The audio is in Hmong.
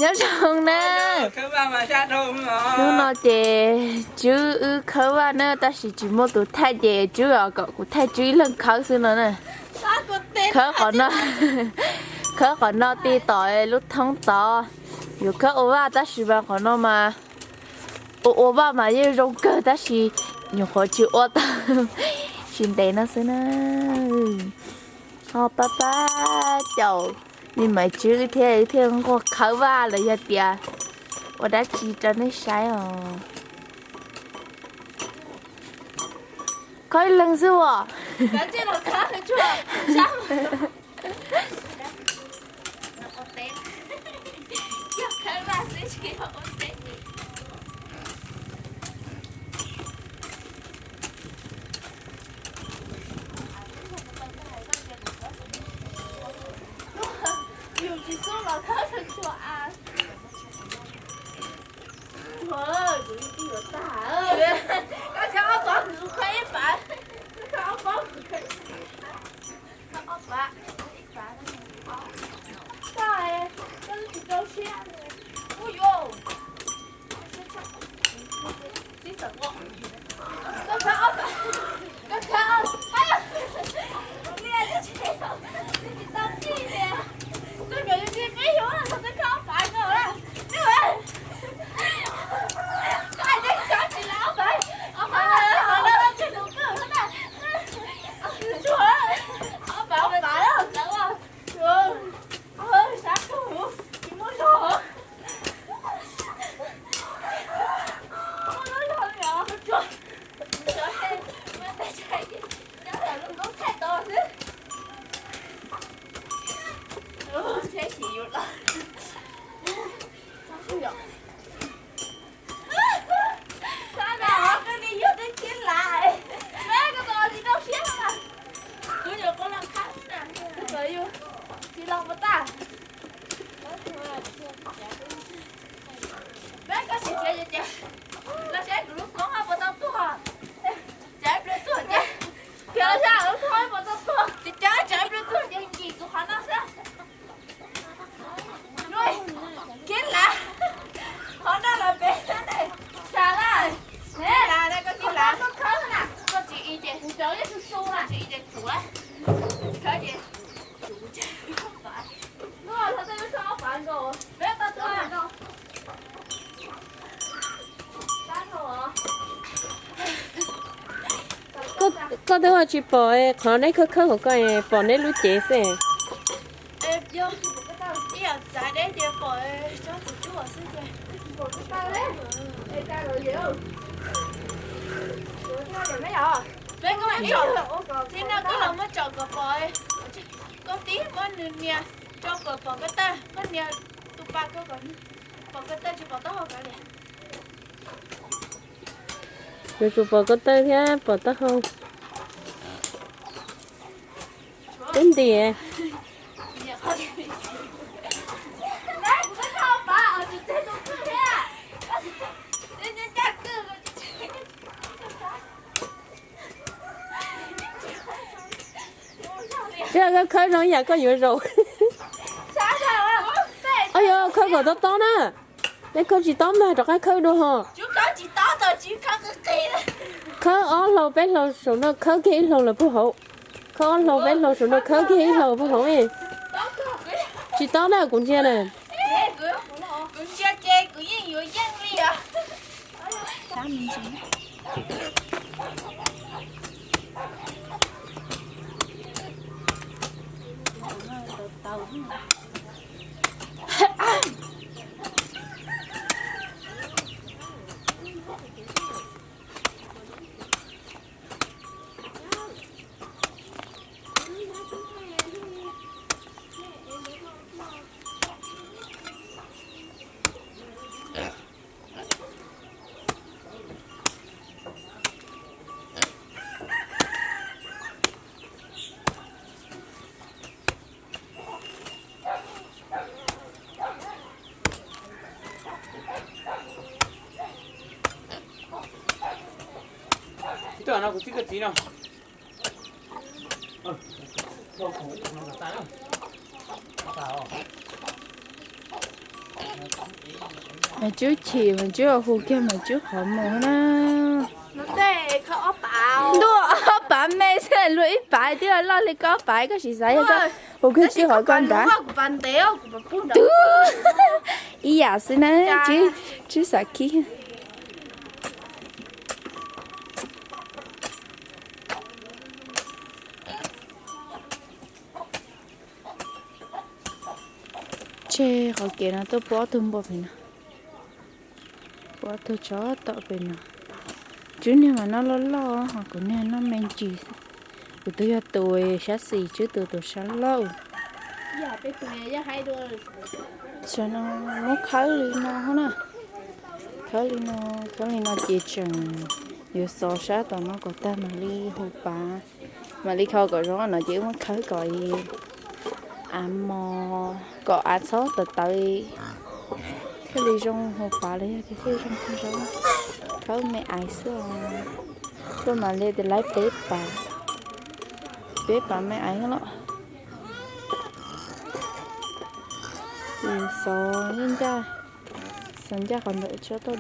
Nyob zoo na. Hnub no ces Tswb wb khawb vaj na, tab sis tsis muaj tus thaij ces Tswb os, kom kuv thaij Tswb ib leeg khawb xwb no na. Khawb qhov no, khawb qhov no ti tom lub thoob tod. Yuav khawb ua vaj tab sis mas qhov no mas ua ua vaj mas yeej zoo kawg tab sis nyuam qhuav tsis ua tau, tsis ntev no xwb na. Ho pab pab caum me Maiv Tswb thiab, wb thiaj nquag khawb vaj los yog tias ua dab tsi rau nej saib os. Khawb ib leeg xwb os. Yus tsis xub los thawb tau tshuaj a. Ua, kuv yeej tij yuav tag. Koj khawb ob pob kuv khawb ib pab. Koj khawb ob pob kuv khawb ib pab. Khawb ob pab, ib pab. Koj, koj tsis rau siab. Ua yuav. Peb koj sim txiav ces, los saib kuv lub koob ho puas tau tuag. Txav ib pliag tuag ces, txav ib pliag tuag ces nkim kuv qhov no xwb. Kib lav, qhov no los peb xav na. Kib lav, koj kib lav, koj tsis i ces, koj tsis i ces tsum lawm. Khawb ces tsum. Koj twb ua tsis pom qhov neb khawb khawb hauv ko, pom neb lub cev xwb. Ib yam txav deb ces pom tsob txiv cuaj xwb ces. Peb koj los muab tsom kom pom, koj tib muab nws nias rau kom pom ko taw, koj nias tus pas ko kom pom ko taw tsis pom taub hau kav liam. Yuav tsum pom ko taw thiab pom taub hau. Tib ntias. Twb yog koj khawb zoo ib yam koj yuav zaum. Au yog khawb kom tob tob na. Nej khawb tsis tob mas rov qab khawb dua ho. Khawb ob hlau peb hlau saum no khawb kiag ib hlau lawm puag hauv. Khawb ob hlau peb hlau saum no khawb kiag ib hlau puag hauv. Tsis tob na kuv ntsia na. Ib tug no kuv txib koj txiv no. Ib tug no kuv txib koj txiv no. Mas Tswb chim mas Tswb hu kiag mas Tswb qhov muag na. Ntuj, ob pav me xwb luag ib pav twb loj li koj pav, koj sim xav yog koj hu kiag Tswb qhov koj nrad. Twb ib yam xwb na, Tswb xav khib. Tseg qhov kev no tuaj pub ob tug npua pem no. Pub ob tug tsov tom pem no. Tswb niag mas noj loj loj ho kuv niag noj me ntsis xwb. Kuv tus yog tus sab xis, Tswb tus tus sab laug. Tam no muab khawb li no na. Khawb li no, khawb li no ces tseem yuav xov sab tom no kom tag mam li hu pav. Mam li kho kom zoo no ces wb muab khawb kom av mos, kom av txhob tawv tawv thiaj li zoo hu pav los yog tias thiaj zoo kho zoo. Khawb me aiv xwb os. Tuaj mam li tias laib peb pav, peb pav me aiv los. Xov ncaj, xov ncaj qhov ntawd tso tuaj